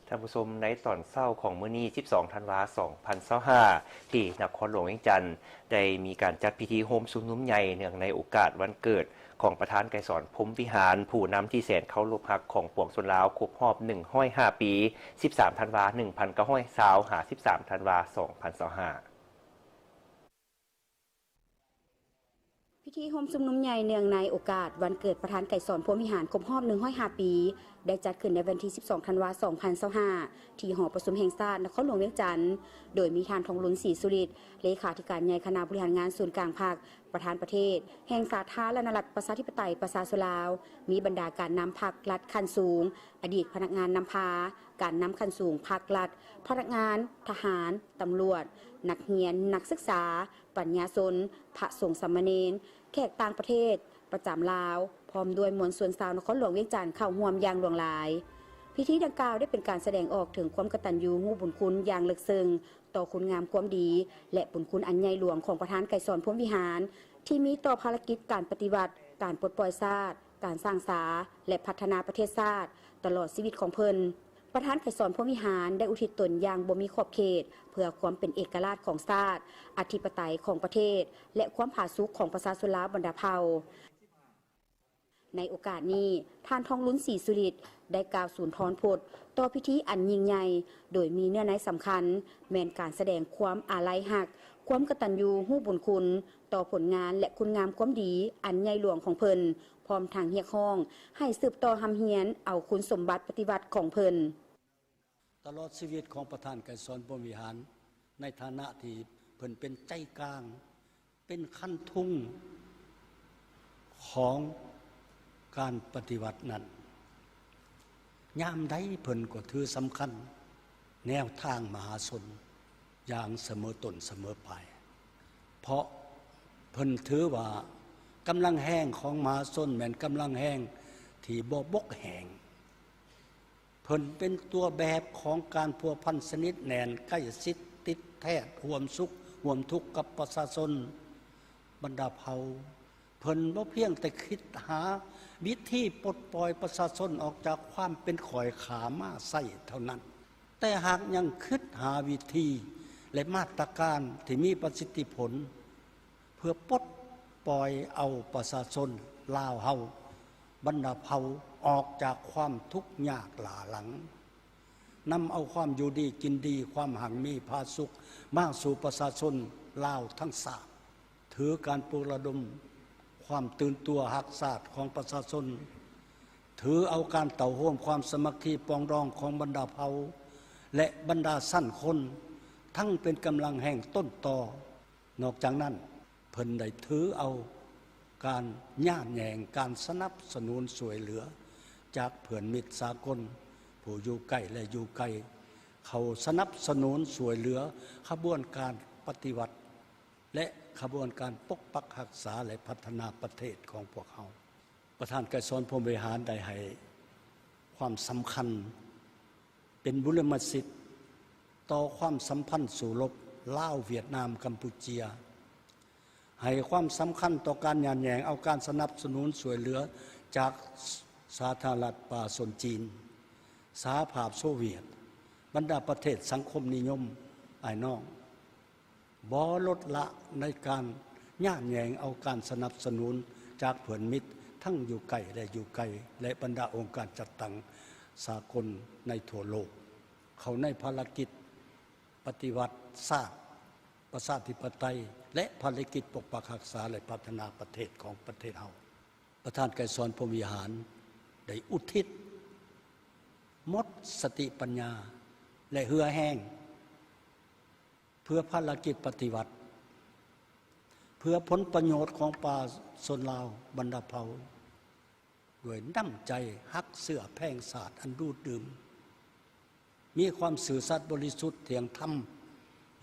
ທ່ານຜູ້ຊົມ, ໃນຕອນເຊົ້າຂອງມື້ນີ້ ສິບສອງ ທັນວາ ສອງພັນຊາວຫ້າ ທີ່ນະຄອນຫຼວງວຽງຈັນ ໄດ້ມີການຈັດພິທີໂຮມຊຸມນຸມໃຫຍ່ ເນື່ອງໃນໂອກາດວັນເກີດຂອງປະທານໄກສອນ ພົມວິຫານ ຜູ້ນຳທີ່ແສນເຄົາລົບຮັກຂອງປວງຊົນລາວ ຄົບຮອບ ໜຶ່ງຮ້ອຍຫ້າ ປີ, ສິບສາມ ທັນວາ ໜຶ່ງພັນເກົ້າຮ້ອຍຊາວ ຫາ ສິບສາມ ທັນວາ ສອງພັນຊາວຫ້າ. ພິທີໂຮມຊຸມນຸມໃຫຍ່ເນື່ອງໃນໂອກາດວັນເກີດປະທານໄກສອນ ພົມວິຫານ ຄົບຮອບ ໜຶ່ງຮ້ອຍຫ້າ ປີ ໄດ້ຈັດຂຶ້ນໃນວັນທີ ສິບສອງ ທັນວາ ສອງພັນຊາວຫ້າ ທີ່ຫໍປະຊຸມແຫ່ງຊາດ ນະຄອນຫຼວງວຽງຈັນ, ໂດຍມີທ່ານ ທອງລຸນ ສີສຸລິດ ເລຂາທິການໃຫຍ່ຄະນະບໍລິຫານງານສູນກາງພັກ, ປະທານປະເທດແຫ່ງສາທາລະນະລັດ ປະຊາທິປະໄຕ ປະຊາຊົນລາວ, ມີບັນດາການນຳພັກລັດຂັ້ນສູງ, ອະດີດພະນັກງານນຳພາ, ການນຳຂັ້ນສູງພັກລັດ, ພະນັກງານ, ທະຫານ, ຕຳຫຼວດ, ນັກຮຽນ, ນັກສຶກສາ, ປັນຍາຊົນ, ພະສົງສາມະເນນ, ແຂກຕ່າງປະເທດປະຈຳລາວ, ພ້ອມດ້ວຍມວນຊົນຊາວນະຄອນຫຼວງວຽງຈັນເຂົ້າຮ່ວມຢ່າງຫຼວງຫຼາຍ. ພິທີດັ່ງກ່າວໄດ້ເປັນການສະແດງອອກເຖິງຄວາມກະຕັນຍູຮູ້ບຸນຄຸນຢ່າງເລິກເຊິ່ງຕໍ່ຄຸນງາມຄວາມດີ ແລະ ບຸນຄຸນອັນໃຫຍ່ຫຼວງຂອງປະທານໄກສອນ ພົມວິຫານ ທີ່ມີຕໍ່ພາລະກິດການປະຕິວັດ, ການປົດປ່ອຍຊາດ, ການສ້າງສາ ແລະ ພັດທະນາປະເທດຊາດ ຕະຫຼອດຊີວິດຂອງເພິ່ນ. ປະທານໄກສອນ ພົມວິຫານ ໄດ້ອຸທິດຕົນຢ່າງບໍ່ມີຂອບເຂດ ເພື່ອຄວາມເປັນເອກະລາດຂອງຊາດ, ອະທິປະໄຕຂອງປະເທດ ແລະ ຄວາມຜາສຸກຂອງປະຊາຊົນລາວບັນດາເຜົ່າ. ໃນໂອກາດນີ້, ທ່ານ ທອງລຸນ ສີສຸລິດ ໄດ້ກ່າວສູນທອນພົດຕໍ່ພິທີອັນຍິ່ງໃຫຍ່, ໂດຍມີເນື້ອໃນສຳຄັນແມ່ນການສະແດງຄວາມອາໄລຮັກ, ຄວາມກະຕັນຍູຮູ້ບຸນຄຸນຕໍ່ຜົນງານ ແລະ ຄຸນງາມຄວາມດີອັນໃຫຍ່ຫຼວງຂອງເພິ່ນ, ພ້ອມທັງຮຽກຮ້ອງໃຫ້ສືບຕໍ່ຮ່ຳຮຽນເອົາຄຸນສົມບັດປະຕິວັດຂອງເພິ່ນ. ຕະຫຼອດຊີວິດຂອງປະທານໄກສອນ ພົມວິຫານ ໃນຖານະທີ່ເພິ່ນເປັນໃຈກາງ, ເປັນຄັນທຸງຂອງການປະຕິວັດນັ້ນ, ຍາມໃດເພິ່ນກໍຖືສຳຄັນແນວທາງມະຫາຊົນຢ່າງສະເໝີຕົ້ນສະເໝີປາຍ, ເພາະເພິ່ນຖືວ່າກຳລັງແຮງຂອງມະຫາຊົນແມ່ນກຳລັງແຮງທີ່ບໍ່ບົກແຫ້ງ. ເພິ່ນເປັນຕົວແບບຂອງການພົວພັນສະໜິດແໜ້ນ, ໃກ້ຊິດຕິດແທດ, ຮ່ວມສຸກຮ່ວມທຸກກັບປະຊາຊົນບັນດາເຜົ່າ. ເພິ່ນບໍ່ພຽງແຕ່ຄິດຫາວິທີປົດປ່ອຍປະຊາຊົນອອກຈາກຄວາມເປັນຂ້ອຍຂ້າມ້າໄສ້ເທົ່ານັ້ນ, ແຕ່ຫາກຍັງຄິດຫາວິທີ ແລະ ມາດຕະການທີ່ມີປະສິດທິຜົນ ເພື່ອປົດປ່ອຍເອົາປະຊາຊົນລາວເຮົາບັນດາເຜົ່າອອກຈາກຄວາມທຸກຍາກຫຼ້າຫຼັງ, ນຳເອົາຄວາມຢູ່ດີກິນດີ, ຄວາມຮັ່ງມີຜາສຸກມາສູ່ປະຊາຊົນລາວທັງຊາດ. ຖືການປຸກລະດົມຄວາມຕື່ນຕົວຮັກຊາດຂອງປະຊາຊົນ, ຖືເອົາການເຕົ້າໂຮມຄວາມສາມັກຄີປອງດອງຂອງບັນດາເຜົ່າ ແລະ ບັນດາຊັ້ນຄົນ ທັງເປັນກຳລັງແຮງຕົ້ນຕໍ. ນອກຈາກນັ້ນ, ເພິ່ນໄດ້ຖືເອົາການຍາດແຍ່ງການສະໜັບສະໜູນຊ່ວຍເຫຼືອຈາກເພື່ອນມິດສາກົນ ຜູ້ຢູ່ໃກ້ ແລະ ຢູ່ໄກ ເຂົ້າສະໜັບສະໜູນຊ່ວຍເຫຼືອຂະບວນການປະຕິວັດ ແລະ ຂະບວນການປົກປັກຮັກສາ ແລະ ພັດທະນາປະເທດຂອງພວກເຮົາ. ປະທານໄກສອນ ພົມວິຫານ ໄດ້ໃຫ້ຄວາມສຳຄັນເປັນບຸລິມະສິດຕໍ່ຄວາມສຳພັນສູ້ລົບລາວ-ຫວຽດນາມ-ກຳປູເຈຍ, ໃຫ້ຄວາມສຳຄັນຕໍ່ການຍາດແຍ່ງເອົາການສະໜັບສະໜູນຊ່ວຍເຫຼືອຈາກສາທາລະນະລັດປະຊາຊົນຈີນ, ສະຫະພາບໂຊວຽດ, ບັນດາປະເທດສັງຄົມນິຍົມອ້າຍນ້ອງ. ບໍ່ລົດລະໃນການຍາດແຍ່ງເອົາການສະໜັບສະໜູນຈາກເພື່ອນມິດທັງຢູ່ໃກ້ ແລະ ຢູ່ໄກ ແລະ ບັນດາອົງການຈັດຕັ້ງສາກົນໃນທົ່ວໂລກ ເຂົ້າໃນພາລະກິດປະຕິວັດຊາດ, ປະຊາທິປະໄຕ ແລະ ພາລະກິດປົກປັກຮັກສາ ແລະ ພັດທະນາປະເທດຂອງປະເທດເຮົາ. ປະທານໄກສອນ ພົມວິຫານ ໄດ້ອຸທິດໝົດສະຕິປັນຍາ ແລະ ເຫື່ອແຮງ ເພື່ອພາລະກິດປະຕິວັດ, ເພື່ອຜົນປະໂຫຍດຂອງປະຊາຊົນລາວບັນດາເຜົ່າ, ດ້ວຍນ້ຳໃຈຮັກເຊື້ອແພງຊາດອັນດູດດື່ມ, ມີຄວາມຊື່ສັດບໍລິສຸດທ່ຽງທຳ,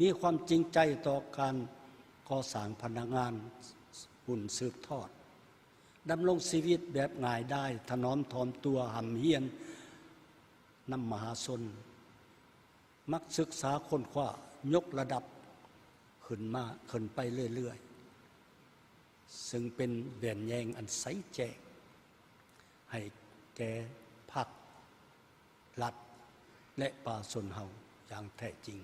ມີຄວາມຈິງໃຈຕໍ່ການກໍ່ສ້າງພະນັກງານຮຸ່ນສືບທອດ, ດຳລົງຊີວິດແບບງ່າຍດາຍ, ຖະໜອມຖ່ອມຕົວ, ຮ່ຳຮຽນນຳມະຫາຊົນ, ມັກສຶກສາຄົ້ນຄວ້າ, ຍົກລະດັບຂຶ້ນມາ, ຂຶ້ນໄປເລື້ອຍໆ, ເຊິ່ງເປັນແວ່ນແຍງອັນໃສແຈ້ງໃຫ້ແກ່ພັກ, ລັດ, ແລະປະຊາຊົນເຮົາຢ່າງແທ້ຈິງ.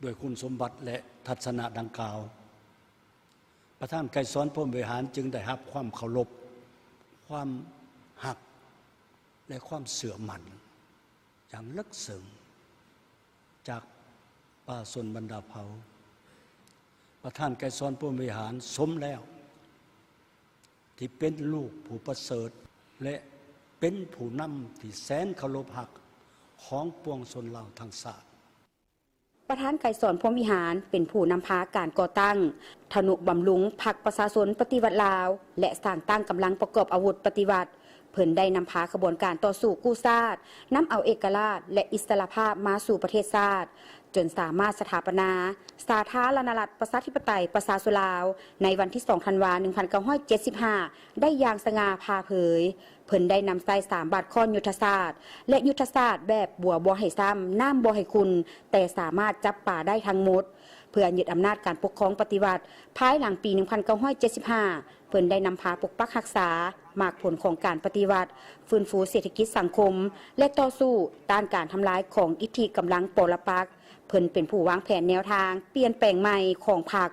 ດ້ວຍຄຸນສົມບັດ ແລະທັດສະນະດັ່ງກ່າວ, ປະທານໄກສອນພົມວິຫານຈຶ່ງໄດ້ຮັບຄວາມເຄົາລົບ, ຄວາມຮັກ ແລະຄວາມເຊື່ອໝັ້ນຢ່າງເລິກເຊິ່ງຈາກປະຊາຊົນບັນດາເຜົ່າ. ປະທານໄກສອນພົມວິຫານສົມແລ້ວ ທີ່ເປັນລູກຜູ້ປະເສີດ ແລະເປັນຜູ້ນຳທີ່ແສນເຄົາລົບຮັກຂອງປວງຊົນລາວທັງຊາດ. ປະທານໄກສອນພົມວິຫານເປັນຜູ້ນຳພາການກໍ່ຕັ້ງ, ທະນຸບຳລຸງພັກປະຊາຊົນປະຕິວັດລາວ ແລະສ້າງຕັ້ງກຳລັງປະກອບອາວຸດປະຕິວັດ. ເພິ່ນໄດ້ນຳພາຂະບວນການຕໍ່ສູ້ກູ້ຊາດ, ນຳເອົາເອກະລາດ ແລະອິດສະຫຼະພາບມາສູ່ປະເທດຊາດ, ຈົນສາມາດສະຖາປະນາສາທາລະນະລັດປະຊາທິປະໄຕປະຊາຊົນລາວ ໃນວັນທີສອງ ທັນວາ ໜຶ່ງພັນເກົ້າຮ້ອຍເຈັດສິບຫ້າ ໄດ້ຢ່າງສະຫງ່າຜ່າເຜີຍ. ເພິ່ນໄດ້ນຳໃຊ້ສາມບາດຄ້ອນຍຸດທະສາດ ແລະຍຸດທະສາດແບບບົວບໍ່ໃຫ້ຊ້ຳ, ນ້ຳບໍ່ໃຫ້ຂຸ່ນ, ແຕ່ສາມາດຈັບປາໄດ້ທັງໝົດ ເພື່ອຍຶດອຳນາດການປົກຄອງປະຕິວັດ. ພາຍຫຼັງປີ ໜຶ່ງພັນເກົ້າຮ້ອຍເຈັດສິບຫ້າ ເພິ່ນໄດ້ນຳພາປົກປັກຮັກສາໝາກຜົນຂອງການປະຕິວັດ, ຟື້ນຟູເສດຖະກິດສັງຄົມ ແລະຕໍ່ສູ້ຕ້ານການທຳລາຍຂອງອິດທິກຳລັງປໍລະປັກ. ເພິ່ນເປັນຜູ້ວາງແຜນແນວທາງປ່ຽນແປງໃໝ່ຂອງພັກ,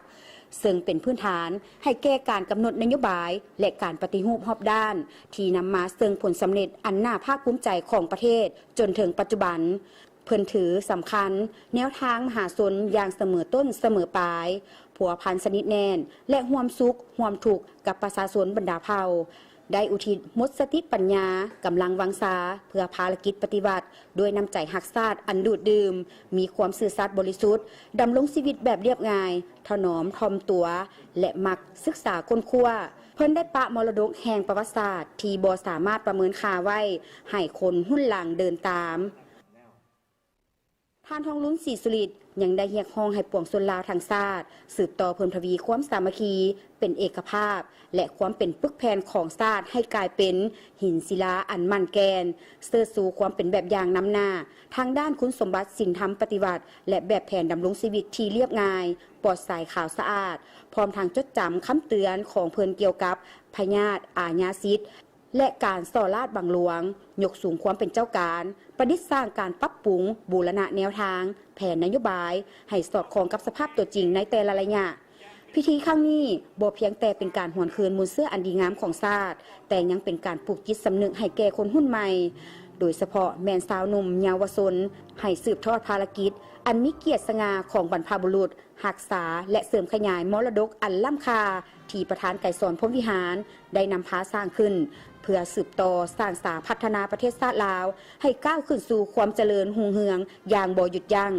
ເຊິ່ງເປັນພື້ນຖານໃຫ້ແກ່ການກຳນົດນະໂຍບາຍ ແລະການປະຕິຮູບຮອບດ້ານ ທີ່ນຳມາເຊິ່ງຜົນສຳເລັດອັນໜ້າພາກພູມໃຈຂອງປະເທດຈົນເຖິງປັດຈຸບັນ. ເພິ່ນຖືສຳຄັນແນວທາງມະຫາຊົນຢ່າງສະເໝີຕົ້ນສະເໝີປາຍ, ພົວພັນສະໜິດແໜ້ນ ແລະຮ່ວມສຸກຮ່ວມທຸກກັບປະຊາຊົນບັນດາເຜົ່າ, ໄດ້ອຸທິດໝົດສະຕິປັນຍາ, ກຳລັງວັງຊາ ເພື່ອພາລະກິດປະຕິວັດ ດ້ວຍນ້ຳໃຈຮັກຊາດອັນດູດດື່ມ, ມີຄວາມຊື່ສັດບໍລິສຸດ, ດຳລົງຊີວິດແບບລຽບງ່າຍ, ຖະໜອມຖ່ອມຕົວ ແລະ ມັກສຶກສາຄົ້ນຄວ້າ. ເພິ່ນໄດ້ປະມໍລະດົກແຫ່ງປະຫວັດສາດທີ່ບໍ່ສາມາດປະເມີນຄ່າໄວ້ ໃຫ້ຄົນຮຸ່ນຫຼັງເດີນຕາມ. ທ່ານ ທອງລຸນ ສີສຸລິດ ຍັງໄດ້ຮຽກຮ້ອງໃຫ້ປວງຊົນລາວທັງຊາດ ສືບຕໍ່ເພີ່ມທະວີຄວາມສາມັກຄີ, ເປັນເອກະພາບ ແລະ ຄວາມເປັນປຶກແຜ່ນຂອງຊາດໃຫ້ກາຍເປັນຫີນສິລາອັນໝັ້ນແກ່ນ, ເຊີດຊູຄວາມເປັນແບບຢ່າງນຳໜ້າທາງດ້ານຄຸນສົມບັດສິນທຳປະຕິວັດ ແລະ ແບບແຜນດຳລົງຊີວິດທີ່ລຽບງ່າຍ, ປອດໃສ, ຂາວສະອາດ, ພ້ອມທັງຈົດຈຳຄຳເຕືອນຂອງເພິ່ນກ່ຽວກັບພະຍາດອາຍາສິດ ແລະ ການສໍ້ລາດບັງຫຼວງ, ຍົກສູງຄວາມເປັນເຈົ້າການ, ປະດິດສ້າງການປັບປຸງ, ບູລະນະແນວທາງ, ແຜນນະໂຍບາຍ ໃຫ້ສອດຄ່ອງກັບສະພາບຕົວຈິງໃນແຕ່ລະໄລຍະ. ພິທີຄັ້ງນີ້ບໍ່ພຽງແຕ່ເປັນການຫວນຄືນມູນເຊື້ອອັນດີງາມຂອງຊາດ, ແຕ່ຍັງເປັນການປູກຈິດສຳນຶກໃຫ້ແກ່ຄົນຮຸ່ນໃໝ່, ໂດຍສະເພາະແມ່ນຊາວໜຸ່ມເຍົາວະຊົນ, ໃຫ້ສືບທອດພາລະກິດອັນມີກຽດສະຫງ່າຂອງບັນພະບຸລຸດ, ຮັກສາ ແລະ ເສີມຂະຫຍາຍມໍລະດົກອັນລ້ຳຄ່າທີ່ປະທານໄກສອນ ພົມວິຫານ ໄດ້ນຳພາສ້າງຂຶ້ນ ເພື່ອສືບຕໍ່ສ້າງສາພັດທະນາປະເທດຊາດລາວ ໃຫ້ກ້າວຂຶ້ນສູ່ຄວາມຈະເລີນຮຸ່ງເຮືອງຢ່າງບໍ່ຢຸດຢັ້ງ.